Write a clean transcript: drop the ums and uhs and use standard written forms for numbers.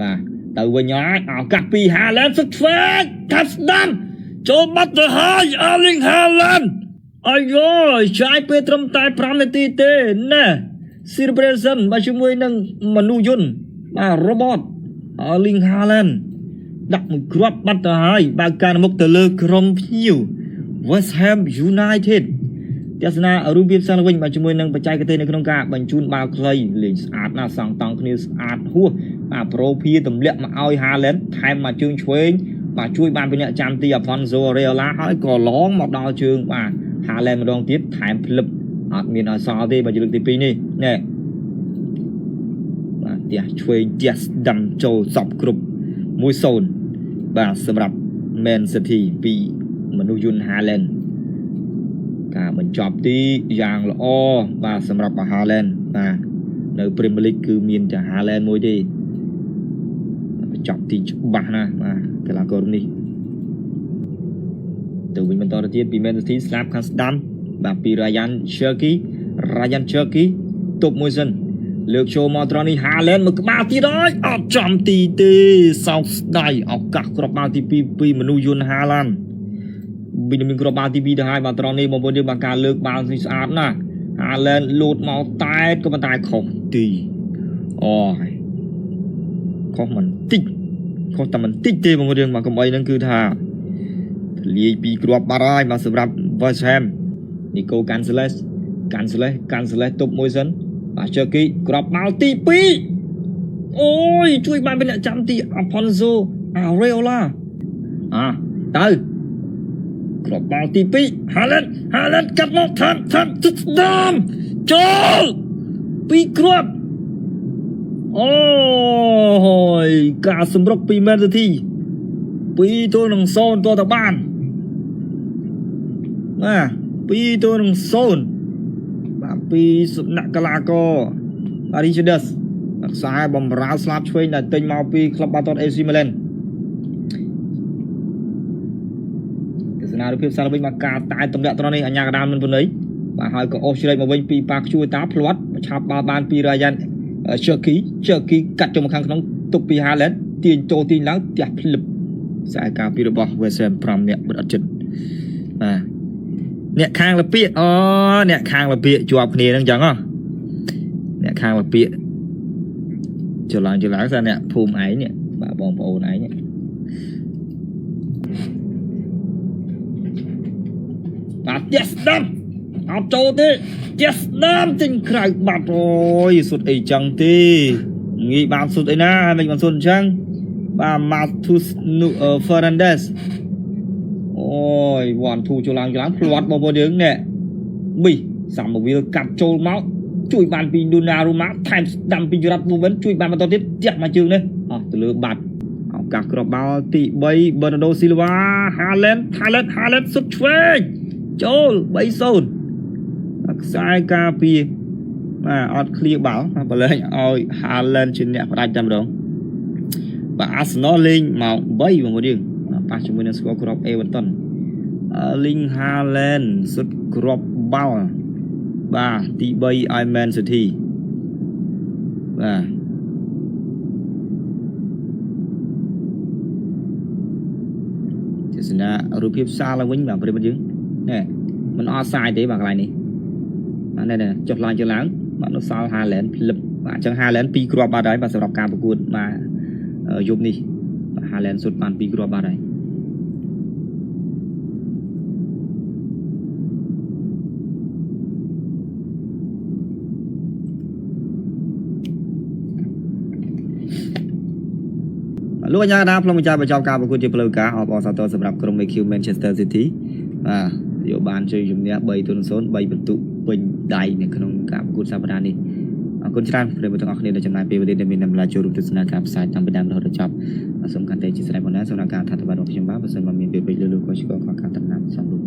បាទទៅវិញហើយឱកាសពី Haaland សុទ្ធឆ្វេងកាត់ស្ដាំចូលបាត់ទៅហើយ Erling Haaland អាយយចាយពេលត្រឹមតែ5នាទីទេណែ celebration បាទជាមួយនឹងមនុស្សយន្តបាទ robot Erling Haaland ដាក់មួយគ្រាប់បាត់ទៅហើយបើកការមុខទៅលើក្រុមភ្ញៀវ West Ham United ទស្សនារូបភាពសាលវិញបាទជាមួយនឹងបច្ចេកទេសនៅក្នុងការបញ្ជូនបាល់ខ្លីលេងស្អាតណាស់សង់តង់គ្នាស្អាតហួសបាទប្រូភីទម្លាក់មកឲ្យ Haaland ថែមមកជើងឆ្វេងបាទជួយបានពីអ្នកចាំទី Alfonso Areola ហើយក៏ឡងមកដល់ជើងបាទ Haaland ម្ដងទៀតថែមភ្លឹបអត់មានឲ្យសល់ទេបាទជាលើកទី2នេះណែបាទផ្ទះឆ្វេងផ្ទះស្ដាំចូលសពគ្រប់1-0បាទសម្រាប់ Man City ពីមនុស្សយន្ត Haaland ការបញ្ចប់ទីយ៉ាងល្អបាទសម្រាប់ Haaland បាទនៅ Premier League គឺមានតែ Haaland មួយទេបញ្ចប់ទីច្បាស់ណាស់បាទកីឡាករនេះទៅវិញបន្តទៅទៀតពី Man City ស្លាប់ខាងស្ដាំបាទពី Ryan Cherki Ryan Cherki ទប់មួយសិនលើកចូលមកត្រង់នេះ Haaland មកក្បាលទៀតហើយអត់ចំទីទេសោកស្ដាយឱកាសគ្រាប់បាល់ទី2ពីមនុស្សយន្ត Haaland វិញមានគ្រាប់បាល់ទី2ទៅហើយបាទត្រង់នេះបងប្អូនយើងបានការលើកបាល់នេះស្អាតណាស់ហាឡែនលូតមកតែតក៏ប៉ុន្តែខុសទីអូយខុសមិនតិចខុសតែមិនតិចទេបងប្អូនយើងបាទកុំអីហ្នឹងគឺថាធ្លាយពីរគ្រាប់បាត់ហើយបាទសម្រាប់ West Ham នីកូកាន់សេឡេសកាន់សេឡេសកាន់សេឡេសទប់មួយសិនបាទជើគីគ្រាប់បាល់ទី2អូយជួយបានពីអ្នកចាំទី Alfonso Areola អាទៅ គ្រាប់បាល់ទី2 Haaland Haaland កាត់មកថាំថាំទឹកស្ដាំចូលពីរគ្រាប់អូយការសម្រុកពី Man City 2ទល់នឹង0តទៅបានបាទ2ទល់នឹង0បាទពីសំណាក់កីឡាករ Richards ខ្សែបំរើស្លាប់ឆ្វេងដែលទិញមកពីក្លឹបបាល់ទាត់ AC Milan ទស្សនារូបភាពសារវិញមកការតែទម្លាក់ត្រង់នេះអញ្ញាកដាលមិនប៉ុណ្ណីបាទហើយក៏អូសជ្រែកមកវិញពីប៉ាខ្ជួយតាភ្លាត់ឆាប់បាល់បានពីរ៉ាយ៉ាន់ជើគីជើគីកាត់ចូលមកខាងក្នុងទុកពីហាឡែនទាញចូលទាញឡើងផ្ទះភ្លឹបខ្សែការពីរបស់ West Ham 5នាក់បិទអត់ចិត្តបាទអ្នកខាងលពាកអូអ្នកខាងលពាកជាប់គ្នាហ្នឹងចឹងហ៎អ្នកខាងលពាកចឡើងចឡើងស្អាអ្នកភូមិឯងនេះបាទបងប្អូនឯងនេះបាទផ្ទះស្ដាំអត់ចូលទេផ្ទះស្ដាំចេញក្រៅបាត់អូយសុទ្ធអីចឹងទេងាយបានសុទ្ធអីណាមិនបានសុទ្ធអញ្ចឹងបាទ Matheus Fernandes អូយ1 2ចូលឡើងចូលឡើងភ្លាត់បងប្អូនយើងនេះប៊ីសាមវិលកាត់ចូលមកជួយបានពី Donnarumma ថែមស្ដាំពី Jarrod Bowen ជួយបានបន្តទៀតផ្ទះមកជើងនេះអស់ទៅលើបាត់ឱកាសគ្រាប់បាល់ទី3 Bernardo Silva Haaland Haaland Haaland សុទ្ធឆ្វេងចូល3-0ខ្សែការពារបាទអត់ឃ្លៀបាល់បាទបលែងឲ្យ Haaland ជាអ្នកផ្ដាច់តែម្ដងបាទ Arsenal លេងម៉ោង3បងប្អូនយើងបាទប៉ះជាមួយនឹងស្គាល់គ្រាប់ Everton Erling Haaland សុទ្ធគ្រាប់បាល់បាទទី3ឲ្យ Man City បាទទស្សនារូបភាពសារឡើងវិញបាទប្រិយមិត្តយើងនេះមិនអត់សាយទេបាទកន្លែងនេះបាទនេះនេះចុះឡើងចុះឡើងបាទនៅសល់ Haaland ភ្លឹបបាទអញ្ចឹង Haaland 2គ្រាប់បាត់ហើយបាទសម្រាប់ការប្រកួតបាទយប់នេះបាទ Haaland សុទ្ធបាន2គ្រាប់បាត់ហើយ លោកអញ្ញាដាផ្លុំបញ្ចប់បញ្ចប់ការប្រកួតជាផ្លូវការអបអរសាទរសម្រាប់ក្រុម AQ Manchester City បាទយកបានជ័យជំនះ3-0 3ពិន្ទុពេញដៃនៅក្នុងការប្រកួតសប្តាហ៍នេះអរគុណច្រើនប្រិយមិត្តទាំងអស់គ្នាដែលចំណាយពេលវេលាដែលមានតម្លៃចូលរួមទស្សនាការផ្សាយតាំងពីដើមរហូតដល់ចប់សូមកាន់តែជាស្រេចប៉ុណ្ណាសម្រាប់ការអធិប្បាយរបស់ខ្ញុំបាទបើសិនមកមានពាក្យពេចន៍លើលោកក៏ឆ្កល់ខ្វះខាតតំណាំសំរុំ